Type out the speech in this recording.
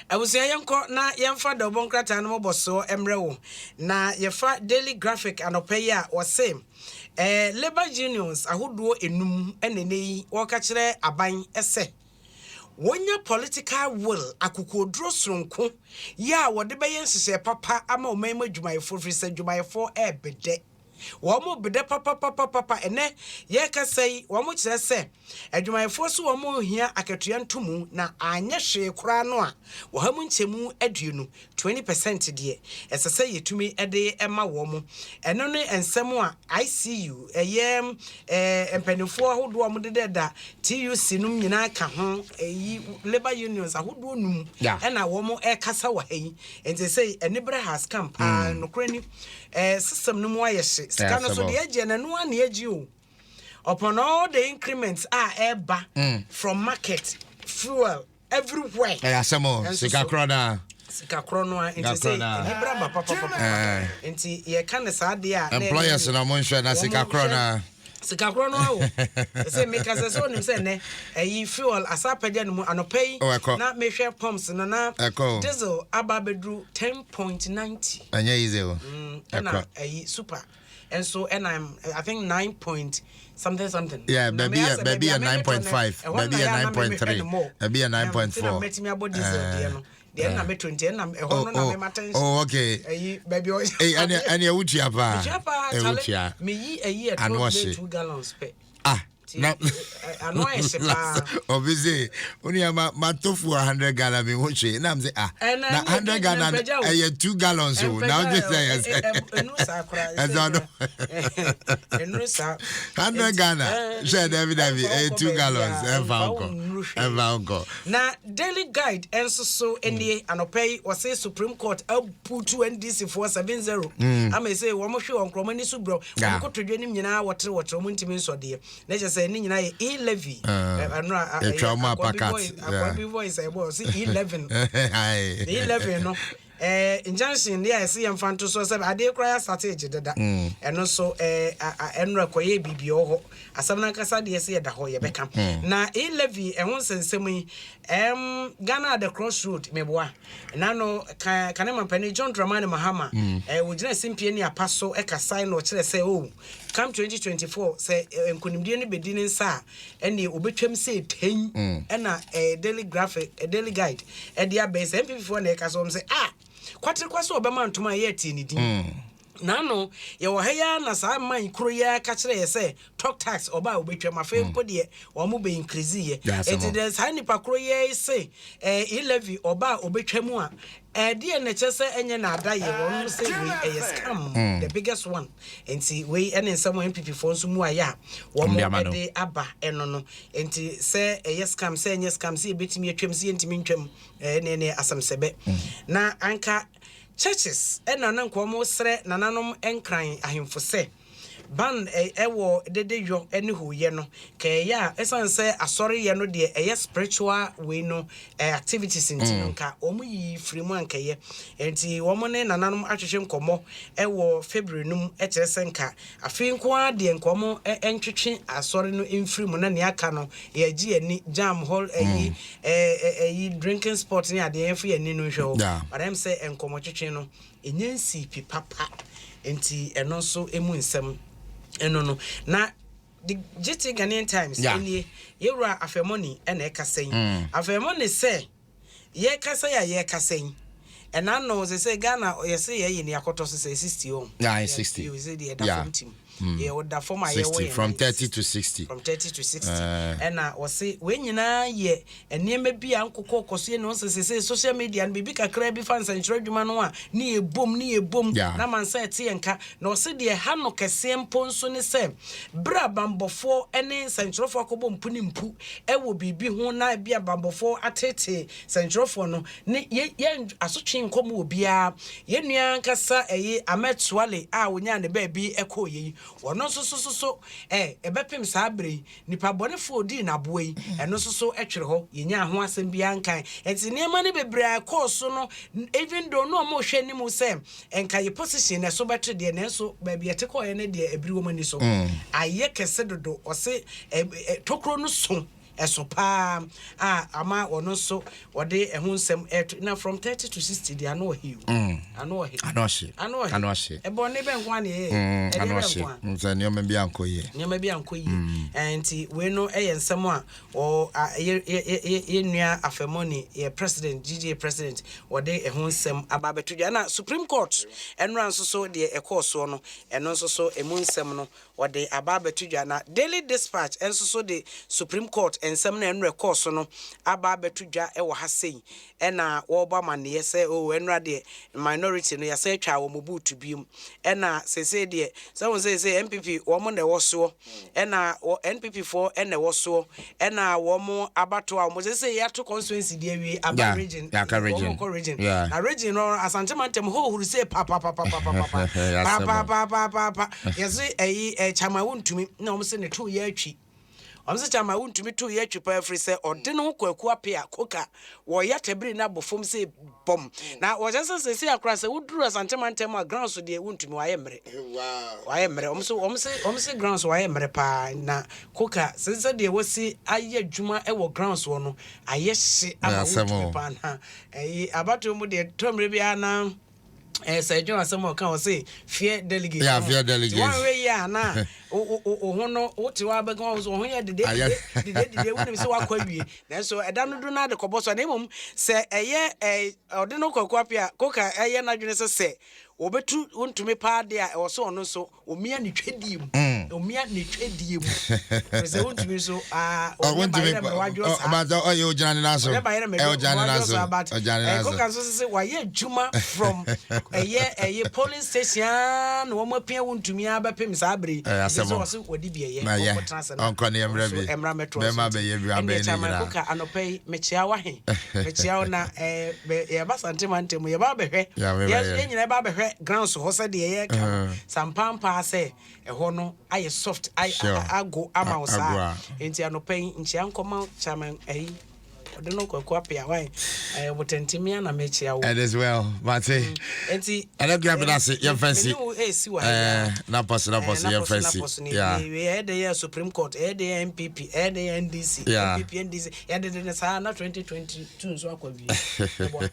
Abusua, yɛnkɔ na yɛmfa dɔbɔ nkrataa no mɔbɔ soɔ mmerɛ wo. Na yɛfa Daily Graphic anɔpa yi a, wɔse labour unions ahodoɔ enum ɛna ɛnɛ yi wɔka kyerɛ aban sɛ wɔnya political will, akokoɔduro soronko yɛ a wɔde bɛyɛ nhyehyɛ papa ama ɔman mu adwumayɛfoɔ, firi sɛ adwumayɛfoɔ ɛɛbɛdɛ wɔn mo bedɛ papapapapa. Ɛnɛ yɛrekasa yi, wɔn mo kyerɛ sɛ adwumayɛfoɔ so wɔn mo hia akatua ntomu na anyɛ hwee koraa no a, 20%, 20% deɛ, ɛsɛ sɛ yɛtumi de ma wɔn mo. Ɛno ne nsɛm a ICU ɛyɛ mpanimfoɔ ahodoɔ a wɔde da TUC nom nyinaa ka ho, ɛyi labour unions ahodoɔ num ɛna wɔn ɛrekasa wɔ ha yi. Nti sɛ anibere has come paa. Nokorɛ ni, system no mu ayɛ hye, sika no so deɛ agye n'ano a na agye o. Upon all the increments a ɛreba from market, fuel, everywhere. Ɛyɛ asɛm o, sika korɔ no. Sika korɔ no a, nti sɛ anibere aba papapapa, nti yɛka ne saa deɛ a, employers na mo nhwɛ na sika korɔ no a. Sika korɔ no awo sɛ meka sɛ onim sɛ nnɛ ɛyi fuel asa apagya no mu anɔpa yi na mehwɛ pumps no na diesel aba abɛduru 10.90. Ɛnyɛ easy o. Ɛna ɛyi super nso ɛna I think 9 point something something. Yeah, baabi yɛ 9.5, baabi yɛ 9.3, baabi yɛ 9.4. Mɛtumi abɔ diesel deɛ no deɛ ɛna mɛtɔ, nti ɛna ɛhɔ no na mɛma tension. Oh, okay. Ɛyi baabi ɔ. Ɛyi ɛne ɛwutua paa. Metua paa, kyale, meyi ɛyi ɛtɔ bɛ 2 gallons pɛ. Ah, na ano ayɛ hye paa. Obi se onua ma to fuel 100 Ghana mi ho hwee na m sɛ, ah, na 100 Ghana ɛyɛ 2 gallons o, na ɔgye sɛ ɛyɛ sɛ ɛnu saa koraa. Ɛsɛ ɔno ɛnu saa. 100 Ghana hwɛ, dabi dabi, ɛyɛ 2 gallons, ɛnfa nkɔ, ɛnfa nkɔ. Na Daily Guide nso so nie anɔpɛ yi, wɔsɛ Supreme Court aputu NDC foɔ 7-0 ama sɛ wɔn hwɛ wɔn nkurɔmɔ ani so brɛ wɔn kotodwe nim nyinaa, wɔtere wɔtere wɔn ntumi nsɔdeɛ na kyerɛ sɛ ne nyinaa yɛ e-levy. Ɛno a ɛtwa ɔmo apakat. Akwabi voice ɛbɔ ɔsi e-11, e-11 no injunction deɛ a ɛsɛ yɛn fa nto so sɛ adeɛ koraa yɛ asate gye deda. Ɛno nso ɛnora kɔyɛ biribi wɔ hɔ, asɛm no ankasa deɛ sɛ yɛda hɔ yɛbɛka. Na e-levy ɛho nsɛnsɛm yi, Ghana at the crossroad, meboa nano kane mampani John Dramani Mahama wɔgyina simpie ne apa so ɛkasae na ɔkyerɛ sɛ, oh, come 2024 sɛ nkonimdie no bɛdi ne nsa a, ɛneɛ wɔbɛtwam sɛ ɛtɛn. Ɛna Daily Graphic, Daily Guide ɛde abɛn sɛ NPP foɔ na ɛka sɛ wɔm sɛ, ah, kwaterekwa sɛ ɔbɛma ntoma a ɛyɛ atie ne din nano yɛwɔ ha yi ara na saa man kuro yi ara ka kyerɛ yɛ sɛ talk tax ɔba a wɔbɛtwam, afei mpo deɛ wɔn mo bɛ increase yɛ. Asɛm eti o. Deɛ saa nipa koro yi se e-levy ɔba a wɔbɛtwa mu a, ɛdeɛ na kyerɛ sɛ ɛnyɛ n'ada yɛ wɔn sɛ wei ɛyɛ scam, the biggest one. Nti wei ɛne nsɛm a NPP foɔ nso mu ayɛ a wɔn Wɔn de ama no. ɛde aba ɛno no. Nti sɛ ɛyɛ scam, sɛ ɛnyɛ scam, sɛ yɛbɛtumi atwam, sɛ yɛntumi ntwam, ɛne ne asɛm sɛbɛ. Na anka churches ɛna na nka wɔn srɛ nananom nkran ahemfo sɛ ban ɛwɔ dede yɔ ɛne hoyɛ no ka ɛyɛ a, ɛsiane sɛ asɔreyɛ no deɛ ɛyɛ spiritual wei no activities nti no, nka wɔn yiyi firi mu ankɛyɛ. Nti wɔn ne nananom ahwehwɛ nkɔmmɔ ɛwɔ February no mu, ɛkyerɛ sɛ nka afei nko ara deɛ nka wɔn ɛntwetwe asɔre no mfiri mu, na nea aka no yɛgye yɛni jam hall, ɛyi ɛ ɛ ɛyi drinking spot ne adeɛ, yɛmfa yɛni no nhwɛ hɔ. But ɛm sɛ nkɔmmɔtwetwe no ɛnyɛ nsii pi papa, nti ɛno nso emu nsɛm ɛno no. Na the GT, Ghanaian Times, ɛnie yɛwura Afɛmɔni ɛna ɛkasa yi. Afɛmɔni sɛ yɛkasa yi a yɛkasa yi, ɛna no sɛ Ghana yɛsɛ yɛyɛ ni akɔtɔ so sɛ 60 o. Yeah, 60. Sɛ deɛ ɛda fam tim, yɛwɔ da fam a yɛwɔ 60 yɛn from nan 30 to 60. From 30 to 60. Eh. Ɛna wɔse wei nyinaa yɛ nneɛma bi a nkokɔ kɔ so yɛ ne wɔn sɛ social media no, biribi kakra bi fa nsɛnkyerɛ adwuma no a, ne yɛ bom ne yɛ bom na mansa ɛte yɛn ka. Na ɔse deɛ ha no kɛseɛ mpo nso ne sɛ berɛ a bambɔfoɔ ne nsɛnkyerɛfoɔ akɔbɔ mpu ne mpu ɛwɔ biribi ho, na ebi a bambɔfoɔ atete nsɛnkyerɛfoɔ no ne yɛ yɛn asotwe nkɔm wɔ biara. Yɛn nua ankasa ɛyi Ahmed Suale a onyaa ne baabi ɛkɔɔ yɛ yi, ɔno nso so ɛbɛpem saa bere yi, nipa bɔnefoɔ odii n'aboa yi, ɛno nso so ɛtwere hɔ, yɛnya ho asɛm biara nkan. Nti nneɛma no bebree a ɛkɔɔ so no, even though no ɔmo hwɛ anim sɛ nka yɛ position na ɛso bɛto deɛ, nanso baabi ɛte kɔɔɛ no deɛ, ɛbiri wɔn ani so ayɛ kɛse dodo. Ɔse ɛ ɛ tokuro no so. Ɛso paa a ama ɔno nso ɔde ɛho nsɛm ɛto na from 30 to 60 deɛ ano ɔhe o. Ano ɔhe. Ano ɔhye. Ano ɔhe. Ano ɔhye. Ɛbɔne bɛ nko a na ɛyɛ. Ɛdeɛ Ano bɛ ɔhye. nko a. Sɛ nneɛma bi ankɔ yie. Nneɛma bi ankɔ yie. Nti wei no yɛ nsɛm a ɔ a yɛ yɛ yɛ yɛ nua Afɛmɔni yɛ president GGA president wɔde ɛho nsɛm aba abɛto dwa. Na Supreme Court ɛnora nso so deɛ ɛkɔɔ soɔ no ɛno nso so ɛmu nsɛm no wɔde aba abɛto dwa. Na Daily Dispatch nso so de Supreme Court nsɛm no a ɛnora ɛkɔɔ so no aba abɛto dwa wɔ ha sei. Ɛna wɔrebɔ amanneɛ sɛ oh ɛnora deɛ minority no yɛasan atwa wɔn buutu biom. Ɛna seesei deɛ sɛ wohu sɛ seesei NPP wɔn na ɛwɔ soɔ. Ɛna wɔ NPP foɔ na ɛwɔ soɔ. Ɛna wɔn abatoɔ a wɔn seesei yɛato constituency deɛ awie aba Yeah, region. yɛaka Wɔn region. kɔ region. Yeah. Na region no Asante mantam hɔ huru sɛ papapapapapapa. Yɛasɛm o. Papapapaapa. Yɛse ɛyi ɛ Chairman wontumi na wɔn se ne to yɛ atwi. Wɔn se Chairman wontumi to yɛ atwi paa firi sɛ ɔde ne ho Kwaku Apea Koka wɔyɛ atabiri no abɔ fam sɛ bɔm. Na wɔkyerɛ sɛ seesei akora sɛ woduru Asante mantam a ground so deɛ wontumi wayɛ mmerɛ. Wayɛ mmerɛ. Wɔn se wɔn se wɔn se ground so wayɛ mmerɛ paa na Koka sɛ sɛdeɛ wasi ayɛ adwuma wɔ ground soɔ no ayɛ hye ama Asɛm wontumi o. paa na ɛyi abatoɔ mu deɛ tɔ mmerɛ biara na sɛ ɛdwene asɛm a ɔka wɔ se fear delegate. Yeah, no. fear Nti delegate. woanhwɛ yie a na wo ho no wote hɔ abɛka wo so wo ho yɛ dede Ayɛ. dede dede dede wonim sɛ woakɔ awie nanso ɛda no do no ade kɔbɔ so na mmom sɛ ɛyɛ ɔde no Kwaku Apea Koka ɛyɛ n'adwene sɛ wɔbɛtu wontumi paa deɛ a ɛwɔ so ɔno nso omia ne twɛdie mu, omia ne twɛdie mu firi sɛ wontumi nso aa Ɔ, ɔnyɛ wontumi bayerɛ mmerɛ wadwoɔ saa. Ɔba ɔyɛ ogyina ne nan so. Ɔnyɛ bayerɛ mmerɛ Ɛ, ogyina ne nan wadwoɔ so. saa but Ogyina ne nan so. Koka nso sɛ wayɛ adwuma from ɛyɛ polling station aa na wɔn apia wontumi abɛpem saa bere yi. Ɛyɛ Nti asɛm sɛ o. wɔse wɔde bi ɛyɛ Na yɛ. ɔnkɔtena ase na Ɔnkɔ ne mmerɛ ɔnso bi. mmra mmɛtoa so Bɛrima nti. bɛyɛ bi, Ɛnneɛ abɛyɛ ne Chairman nyinaa. Koka anɔpa yi mekyia wo ahe mekyia wo na yɛba Sante mantam mu yɛba abɛhwɛ Yeah, me bɛyɛ. yɛn nyinaa yɛba abɛhwɛ grounds hɔ sɛdeɛ yɛreka no sampampaa sɛ ɛhɔ no ayɛ soft ago ama wo Ago saa a. nti anɔpa yi nkyia nkɔma Chairman ɛyi ɔde no Kwaku Apea wae ɛyɛ botɛntɛmia na mekyia wo. It is well, mate. Nti Ɛnɛ kura bi n'ase yɛmfa nsi. mene wo ɛsi wɔ ha Na pɔs na pɔs yɛmfa nsi. Yeah. Ɛyɛ de yɛ Supreme Court, ɛyɛ de yɛ NPP, ɛyɛ de yɛ NDC, NPP NDC, yɛde de ne saa na 2022 nso akɔ awie. Ɛboa.